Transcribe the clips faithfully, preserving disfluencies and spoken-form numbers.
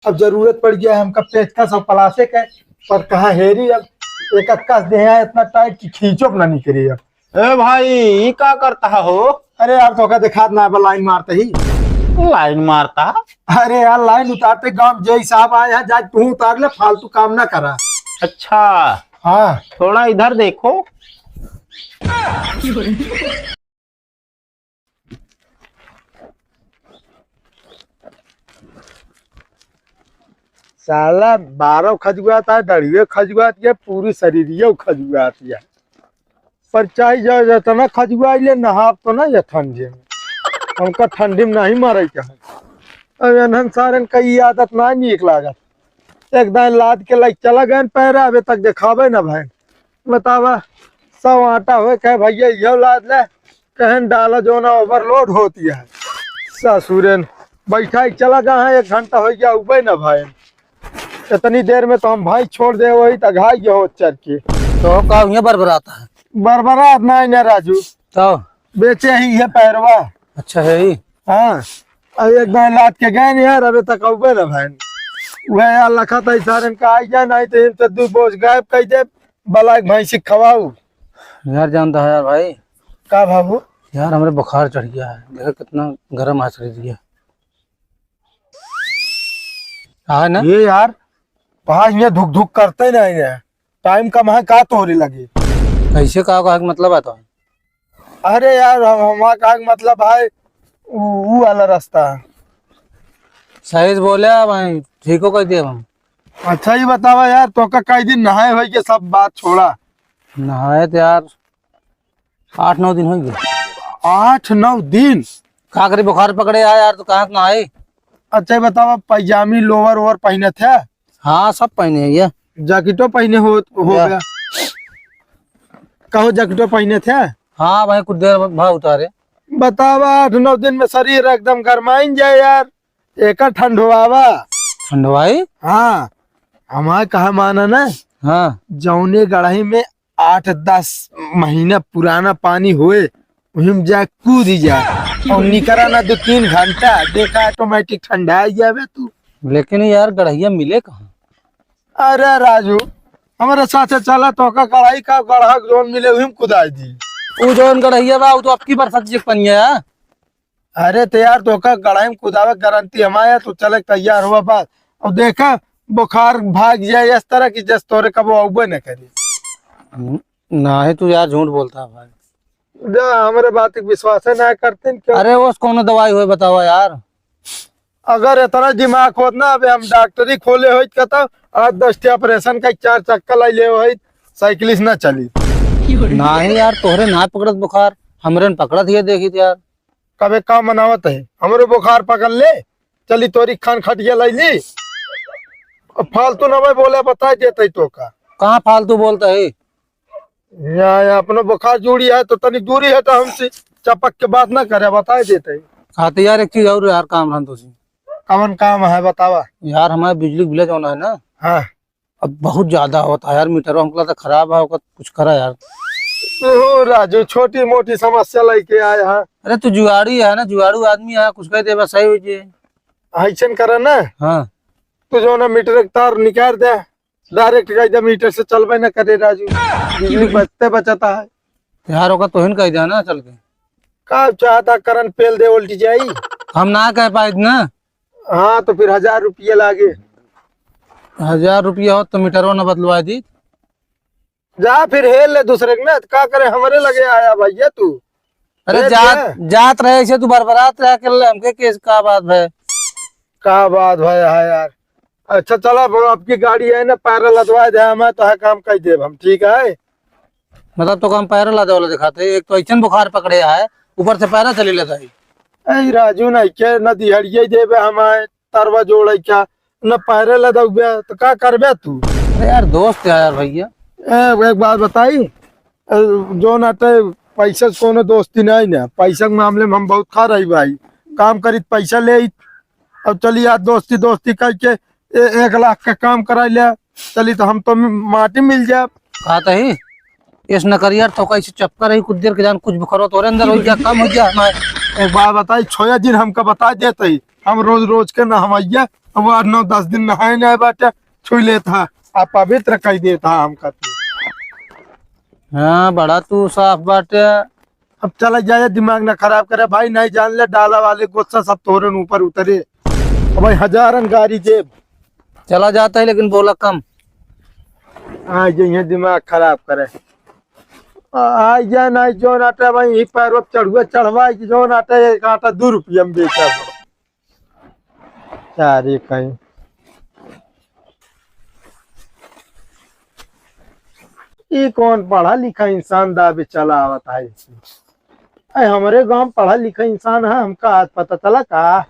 अब जरूरत पड़ गया है हमका पेचकस और पलासे के, पर कहाँ हेरी अब, एक कस दे है इतना टाइट कि खींचो ना निकले अब। ए भाई, ई का करता हो? अरे यार, तोका देखात ना बा, लाइन मारते ही। लाइन मारता? अरे यार, लाइन उतारते गांव जेई साहब आए हैं, जा तू उतार ले, फालतू काम ना करा। अच्छा। हाँ। थोड़ा इधर देखो। साला बारह खजुआत है, दढ़िए खजुआत है, पूरी शरीरियो खजुआत है। पर चाहे जो जितना खजुआई ले, नहाब तो ना ये ठंडी में। हमका ठंडी में नहीं मरे के है। अब एनहन सारन का ई आदत ना नीक लागत। एक दाएं लाद के लाइक चला गए पैरा, अबे तक देखावे ना भाई। बतावा, सौ आटा होए कहे भैया यो लाद ले, कहन डाला जो ना overload होती है। ससुरेन बैठा ही चला जा है, एक घंटा हो गया उबे ना भाई। इतनी देर में तो हम भाई छोड़ दे वही तक घाई गया हो चर के। तो का हुआ बरबराता है? बरबरात ना है ना राजू। तो? बेचे ही है पैरवा। अच्छा है ही। हाँ। अब एक दाएं लाद के गए नहीं यार, अबे तक उबे ना भाई। वह यार लखा था सारन का आई जाए, नहीं तो इनसे दो बोझ गायब कर दे, बलाक भैंसी खवाऊ। यार जानता है यार भाई। का बाबू? यार हमरे बुखार चढ़ गया है, देखा कितना गर्म आ शरीर है। हाँ ना? ये यार, वहाँ ये धुक धुक करते नहीं है, टाइम कम है का तोहरे लगे? कैसे का, का मतलब आता है? अरे यार, हम, हमारा कहे के मतलब है ऊ, ऊ वाला रास्ता। सही से बोले भाई, ठीक हो कह दिया हम। अच्छा, ये बतावा यार, तो का कई दिन नहाए होई के सब बात छोड़ा। नहाए तो यार आठ नौ दिन हो गए। आठ नौ दिन? का करी, बुखार पकड़े आए यार, तो कहाँ से नहाए? अच्छा, ये बतावा, पैजामी लोवर ओवर पहने थे? हाँ, सब पहने हैं ये। जैकेटो पहने हो, हो या। गया। कहो, जैकेटो पहने थे? हाँ भाई, कुछ देर बाद उतारे। बतावा, आठ नौ दिन में शरीर एकदम गरमाइन जाए यार, एकर ठंडवावा। ठंडवाई? हाँ, हमारे कहा माना ना। हाँ। जौने गढ़ाई में आठ दस महीना पुराना पानी होए, वही में जाए कूद जा और निकरा ना दो तीन घंटा, देखा automatic ठंडा ही जावे तू। लेकिन यार, गढ़ैया मिले कहाँ? अरे राजू, हमारे साथ चला, तो का गढ़ाई का गढ़ा जौन मिले, वही में कुदाई दी। वो जौन गढ़ैया बा, वो तो आपकी बरसात जी पनिया है। अरे तो यार, तो का गढ़ाई में कुदावे गारंटी हमारे, तो चले तैयार हुआ बात। और देखा, बुखार भाग जाए इस तरह की, जस तोरे कबो अउबे न करे। न-, नाही, तू यार झूठ बोलता है भाई। जा, हमरे बात के विश्वास है ना करते हैं, क्यों? अरे, वो कौनो दवाई होए बतावा यार। अगर इतना दिमाग होत ना, अबे हम डॉक्टरी खोले होइत का, तो आज दस टे ऑपरेशन का चार चक्कर लाई ले होइत, साइकिलिस ना चली। नाही यार, तोहरे ना पकड़त बुखार, हमरे न पकड़त, ये देखित यार। कबे का मनावत है, हमरो बुखार पकड़ ले, चली तोरी खान खटिया लाई ली। अब फालतू ना भाई बोले, बताई देते तो का। कहाँ फालतू बोलता है? या, या अपनो बुखार जुड़ी है तो तनी दूरी है तो हमसे चपक के बात ना करे, बताई देते। हाँ तो यार, एक चीज और यार, काम रहन तो सी। कवन काम है बतावा? यार, हमारे बिजली बिल जौन है ना, हाँ। अब बहुत ज्यादा होता है यार, मीटर हमको लगता खराब है, ओकर कुछ करा यार। ओ राजू, छोटी मोटी समस्या लेके आया है। अरे, तू जुगाड़ू है ना, जुगाड़ू आदमी है, कुछ कह दे बस, सही हो जाए। ऐसन करा ना। हाँ। तू जो ना मीटर के तार निकाल दे, डायरेक्ट कह दे, मीटर से चलबे ना करे राजू, बिजली बचते बचता है। यार, ओका तोहिन कह दे ना चल के। का चाहता, करंट पेल दे, उल्टी जाई। हम ना कह पाए ना। हाँ, तो फिर हजार रुपये लागे। हजार रुपया हो तो मीटरो ना बदलवा दी। जा फिर हेल ले दूसरे के ना, तो का करे, हमरे लगे आया भैया तू। अरे हेल जात, ले। जात रहे ऐसे तू बरबरात रहे के हमके केस का बात है? का बात है, हाँ यार। अच्छा चला, अब आपकी गाड़ी है ना, पैर लदवा दे, मैं तो है काम कर देब हम, ठीक है? मतलब तो काम पैर लदे वाला दिखाते, एक तो ऐसन बुखार पकड़े है, ऊपर से पैर चले लेता है। ए राजू, नहीं के न दिहड़िए देबे हमारे, तरवा जोड़े क्या, न पैरे लदौबे, तो का करबे तू? अरे यार, दोस्त है यार भैया। ए, एक बात बताई, ए, जो नाते पैसा से कोनो दोस्ती नहीं ना, पैसा के मामले में हम बहुत खा रही भाई। काम करी त पैसा ले आई, अब चली यार दोस्ती दोस्ती करके ए, एक लाख का काम कराई ले, चली तो हम तो माटी मिल जाए। कहा तही, इस न कर यार, तो कैसे चपका रही कुछ देर के जान, कुछ भी करो तो अंदर हो गया, कम हो गया हमारे। एक बात बताई, छोया दिन हमका बता देते ही, हम रोज रोज के नहवैया, अब आठ नौ दस दिन नहाए ना बाटे, छुई लेत हा, आ पवित्र कई देत हा हमका तू। हाँ, बड़ा तू साफ बाटे। अब चला जाए, दिमाग ना खराब करे भाई, नहीं जान ले डाला वाले गुस्सा सब तोरे ऊपर उतरे। अब भाई हजारन गारी देब। चला जाता है, लेकिन बोला कम। आ जाइए दिमाग खराब करे। आ, आ जाए ना, जो नाटा भाई, यही पैर चढ़ुआ चढ़वा, जो नाटा एक आटा दो रुपया में बेचा। चारे कहीं। ई कौन पढ़ा लिखा इंसान दाबे चला आवत है इसमें? अरे, हमरे गांव पढ़ा लिखा इंसान है, हमका आज पता चला का?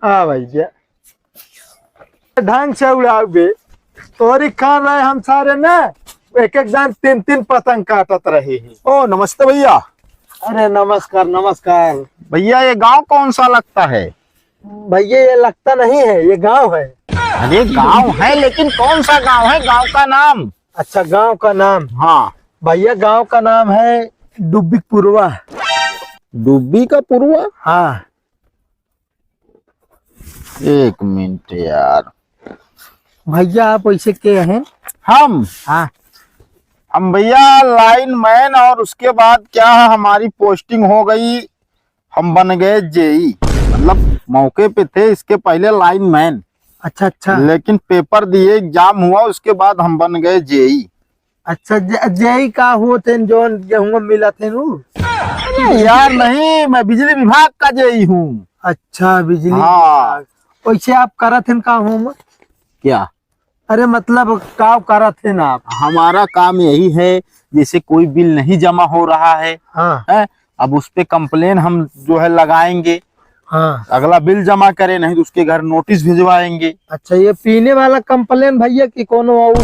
हाँ भैया, ढंग से उड़ाओ बे। तोरी खान रहे हम सारे ना, एक एक दान तीन तीन पतंग काटत रहे हैं। ओ, नमस्ते भैया। अरे नमस्कार, नमस्कार। भैया, ये गांव कौन सा लगता है? भैया, ये लगता नहीं है, ये गांव है। अरे, गांव है, लेकिन कौन सा गांव है, गांव का नाम? अच्छा, गांव का नाम? हाँ। भैया, गांव का नाम है डुब्बी पुरवा। डुब्बी का पुरवा? हाँ। एक मिनट यार। भैया, आप वैसे के हैं? हम? हाँ। हम भैया लाइन मैन, और उसके बाद क्या है, हमारी पोस्टिंग हो गई, हम बन गए जेई, मतलब मौके पे थे इसके पहले लाइन मैन। अच्छा, अच्छा। लेकिन पेपर दिए, एग्जाम हुआ, उसके बाद हम बन गए जेई। अच्छा, जे-, जेई का होत हैं, जौन गेहूं में मिलत हैं उ? अरे यार नहीं, मैं बिजली विभाग का जेई हूँ। अच्छा, बिजली हाँ। विभाग। वैसे आप करत हैं का हूँ? क्या? अरे मतलब का करत हैं आप? हमारा काम यही है, जैसे कोई बिल नहीं जमा हो रहा है, हाँ। है, अब उस पे कंप्लेन हम जो है लगाएंगे। हाँ। अगला बिल जमा करे, नहीं तो उसके घर नोटिस भिजवाएंगे। अच्छा, ये पीने वाला कंप्लेन भैया कि कोनो और?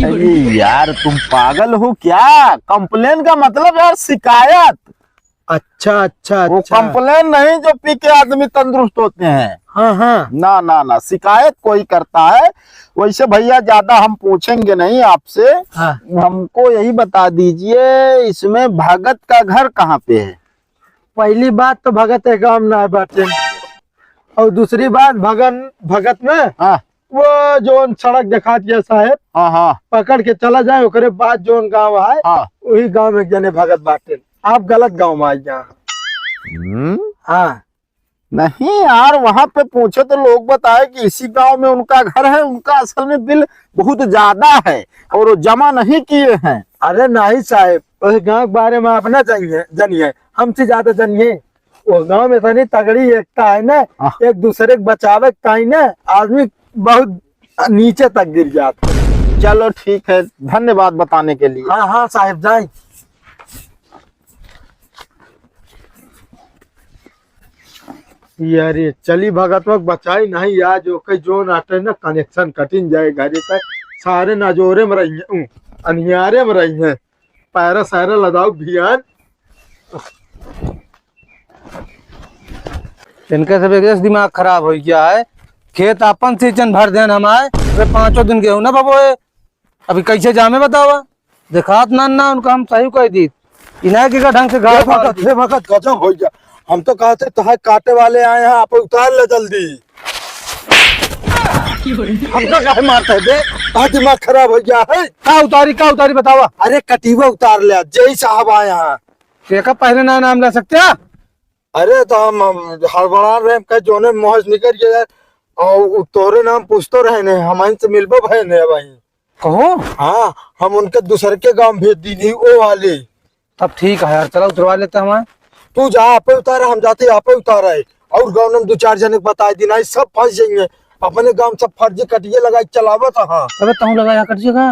अरे यार, तुम पागल हो क्या? कंप्लेन का मतलब यार शिकायत। अच्छा, अच्छा, वो अच्छा। कंप्लेन नहीं जो पी के आदमी तंदुरुस्त होते हैं। हाँ, हाँ। ना, ना, ना, शिकायत कोई करता है। वैसे भैया ज्यादा हम पूछेंगे नहीं आपसे। हाँ। हमको यही बता दीजिए, इसमें भगत का घर कहाँ पे है? पहली बात तो भगत एक गांव में ना बाटे, और दूसरी बात भगन, भगत में हाँ। वो जोन सड़क दिखात गया साहेब, हाँ, हाँ। पकड़ के चला जाए, ओकरे बाद जोन गांव है, हाँ। वही गांव में एक जने भगत बाटे। आप गलत गांव में आ गया। हम्म? हाँ। नहीं यार, वहां पे पूछे तो लोग बताए कि इसी गांव में उनका घर है, उनका असल में बिल बहुत ज्यादा है और वो जमा नहीं किए हैं। अरे नहीं साहेब, उस गांव के बारे में आप ना जानिए, जानिए, हमसे ज्यादा जानिए। वो गांव में इतनी तगड़ी एकता है ना, हाँ। एक दूसरे के बचावे के ताई ना, आदमी बहुत नीचे तक गिर जात है। चलो ठीक है, धन्यवाद बताने के लिए। हाँ, हाँ साहेब, जाए। यार, ये चली भगतवा के बचाई नहीं, आज ओके जोन आटे ना, कनेक्शन कटिन जाए घरे तक, सारे नजोरे में रही हैं, उ, अनियारे में रही हैं, पैरा सैरा लदाऊ भियान। इनके सब एक दिमाग खराब हो गया है। खेत अपन सीजन भर देन हमारे, वे पाँचों दिन गेहूं ना बबोए, अभी कैसे जामे बतावा? देखात ना, ना उनका हम सही कह दी। इन्हें के का ढंग से गाड़ हे भगत, हे भगत, गजब हो गया। हम तो कहते तोहार काटे वाले आए हैं, आप उतार ले जल्दी। हमको काहे मारता है बे? तोहार दिमाग खराब हो गया है। का उतारी, का उतारी बतावा? अरे कटीवा उतार ले, जेई साहब आए हैं। एका पहले ना नाम ले सकते हैं? अरे तो हम, हम हड़बड़ा रहे, हम कहे जोने मोहज निकल गया यार, और उ तोरे नाम पूछतो रहे ने, हम से मिलबो भए ने भाई। कहो? हाँ, हम उनके दूसर के गांव भेज दी नहीं, ओ वाले। तब ठीक है यार, चला उतरवा लेते हैं हमारे। तू जा, आपे उतारा, हम जाते आपे उतारा है। और गांव में दो चार जने के बताए दी नहीं, सब फंस जाएंगे। अपने गांव सब फर्जी कटिए लगाई चलावत है। हाँ। अबे तहूँ लगाया कटिए का?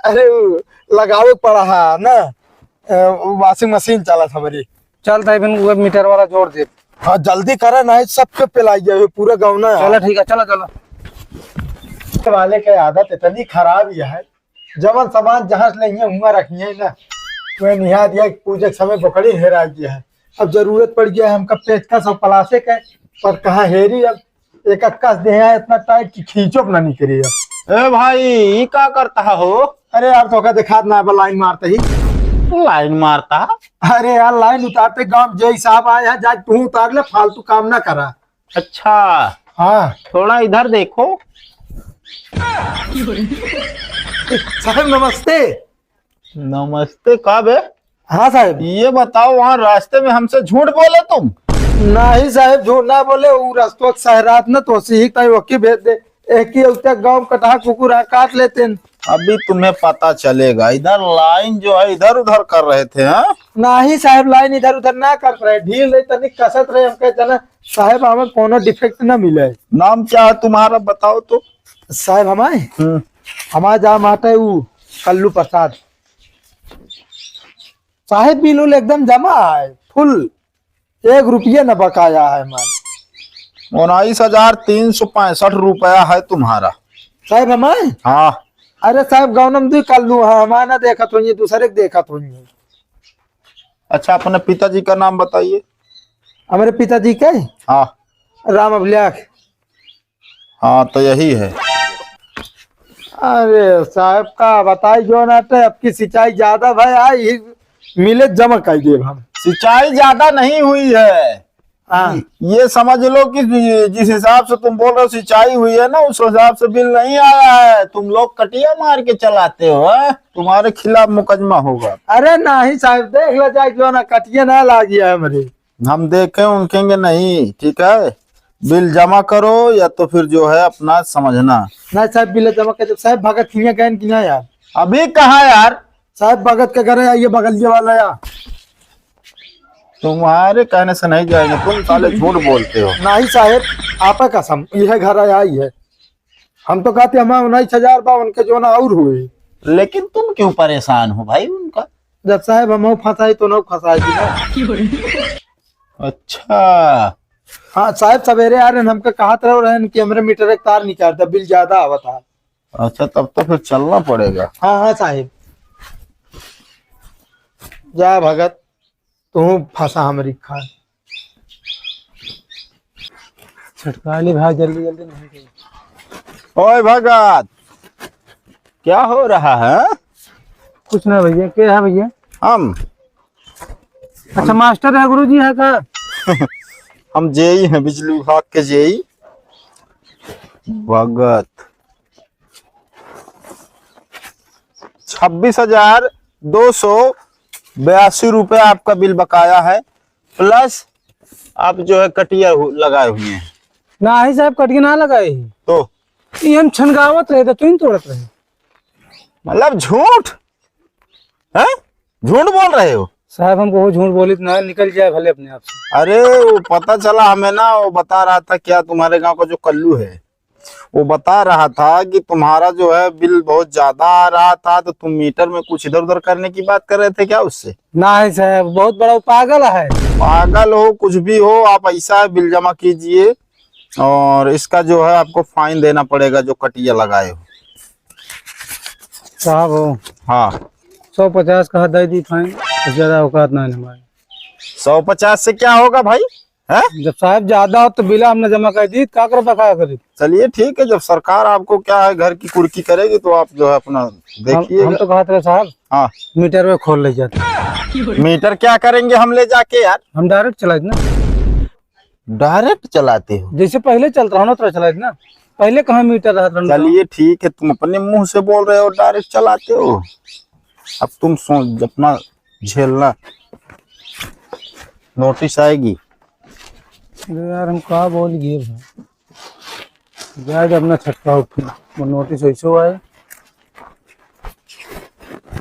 अरे उ लगावे के पड़ा है ना, अ, उ washing machine चलत हमारी। चल तई बिन उहे मीटर वाला जोड़ दे। हाँ, जल्दी करा, नहीं सबके पिलाई जाए, पूरा गाँव ना चला, यार। ठीक है, चला, चला। वाले के आदत इतनी खराब ही है, जवन सामान जहाँ से लेंगे, हुआं रखिए ना, वह निहार दिया कि पूजे के समय बोकड़ी हेरा गया है। अब जरूरत पड़ गया है हमका पेचकस और पलासे के, पर कहाँ हेरी अब? एक कस दे है इतना टाइट कि खींचो ना निकले अब। ए भाई, ई का करता हो? अरे यार, तोका देखात ना बा, लाइन मारते ही। लाइन मारता। अरे यार, लाइन उतारते गाँव में जे साहब आए हैं, जा तू उतार ले, फालतू काम ना करा। अच्छा। हाँ। थोड़ा इधर देखो। साहब नमस्ते। नमस्ते का बे? हाँ साहब। ये बताओ, वहाँ रास्ते में हमसे झूठ बोले तुम? नहीं साहब, झूठ ना बोले। वो रस्तवा के सहरात न तो सीही ताई वक्की भेज दे। एक ही उते गाँव कटहा कुकुर है, काट लेते हैं। अभी तुम्हें पता चलेगा, इधर लाइन जो है इधर उधर कर रहे थे, हाँ? नहीं साहब, लाइन इधर उधर ना कर रहे, ढील रही तनिक कसत रहे, हमके जना साहब हमें कोनो डिफेक्ट ना मिले। नाम क्या है तुम्हारा, बताओ तो। साहब हमारे, हम्म। हमारे जा माटे ऊ कल्लू प्रसाद। साहब बिल उल एकदम जमा है, फुल, एक रुपया न बकाया है हमार। उन्नीस हजार तीन सौ पैंसठ रुपया है तुम्हारा। साहब हमारे? हाँ। अरे साहब, गौनम दी कल्लू है, हमारा ना देखत होइए, दूसरे के देखत होइए। अच्छा, अपने पिताजी का नाम बताइए। हमारे पिताजी के? हाँ। राम अभिलाख। हाँ, तो यही है। अरे साहब, का बताई, जो ना तो आपकी सिंचाई ज्यादा भाई आई, मिले जमा कर देब हम। सिंचाई ज्यादा नहीं हुई है। हाँ। ये समझ लो कि जि-, जिस हिसाब से तुम बोल रहे हो सिंचाई हुई है ना, उस हिसाब से बिल नहीं आया है। तुम लोग कटिया मार के चलाते हो, हैं? तुम्हारे खिलाफ मुकदमा होगा। अरे नहीं साहब, देख लो जाए, जो ना कटिया ना लागी है हमारे। हम देखें उनकेंगे नहीं, ठीक है? बिल जमा करो या तो फिर जो है अपना समझना। नहीं साहब, बिल जमा कर दो। साहब भगत किया गए कि ना यार? अभी कहाँ यार? साहब भगत के घर है, ये बगलिए वाला यार। तुम्हारे कहने से नहीं जाएंगे, तुम साले झूठ बोलते हो। नहीं साहब, आपा कसम, यह घर है, आई है। हम तो कहते हमारा उन्नीस हजार बा, उनके जो ना और हुए। लेकिन तुम क्यों परेशान हो भाई उनका? जब साहब हम फंसाई तो ना फंसाई थी ना। अच्छा। हाँ साहब, सवेरे आ रहे हैं, हमका कहत रहो रहन कि हमरे मीटर एक तार निकाल दे, बिल ज्यादा आवत है। अच्छा, तब तो फिर चलना पड़ेगा। हाँ, हाँ साहब। जा भगत, तू फंसा हमरी खान। छटकाली भाई, जल्दी जल्दी नहीं कही। ओए भगत, क्या हो रहा है? कुछ ना भैया, के है भैया? हम। अच्छा, मास्टर है, गुरुजी है का? हम जेई हैं, बिजली विभाग के जेई। भगत। छब्बीस हजार दो सौ बयासी रुपया आपका बिल बकाया है, प्लस आप जो है कटिया हु-, लगाए हुए हैं। नाही साहब, कटिया ना लगाए ही। तो? ये हम छनगावत रहे तो तुम तोड़त रहे। मतलब झूठ? हैं? झूठ बोल रहे हो? साहब, हम कहो झूठ बोलित ना, निकल जाए भले अपने आप से। अरे, वो पता चला हमें ना, वो बता रहा था क्या तुम्हारे गांव का जो कल्लू है, वो बता रहा था कि तुम्हारा जो है बिल बहुत ज्यादा आ रहा था, तो तुम मीटर में कुछ इधर उधर करने की बात कर रहे थे क्या उससे? नहीं साहब, बहुत बड़ा वो पागल है। पागल हो, कुछ भी हो, आप ऐसा है, बिल जमा कीजिए और इसका जो है आपको फाइन देना पड़ेगा जो कटिया लगाए हो। साहब हो। हाँ। सौ पचास का दे दी फाइन, ज्यादा औकात ना है हमारे। सौ पचास से क्या होगा भाई? हैं? जब साहब ज्यादा हो तो बिल हमने जमा कर दी, का करबा, का करी? चलिए ठीक है, जब सरकार आपको क्या है घर की कुर्की करेगी तो आप जो है अपना हम, देखिएगा। हम तो कहत रहे साहब, हाँ। मीटर में खोल ले जाते। मीटर क्या करेंगे हम ले जाके यार? हम डायरेक्ट चलाइत ना। डायरेक्ट चलाते हो? जैसे पहले चलत रहा ना, उतना चलाइत ना। पहले कहाँ मीटर रहत रहन? चलिए ठीक है, तुम अपने मुंह से बोल रहे हो डायरेक्ट चलाते हो। अब तुम सो-, अपना झेलना, नोटिस आएगी। अरे यार, हम का बोल गए भाई? जाए दे अपना छटका उठे, वो नोटिस वैसे आए।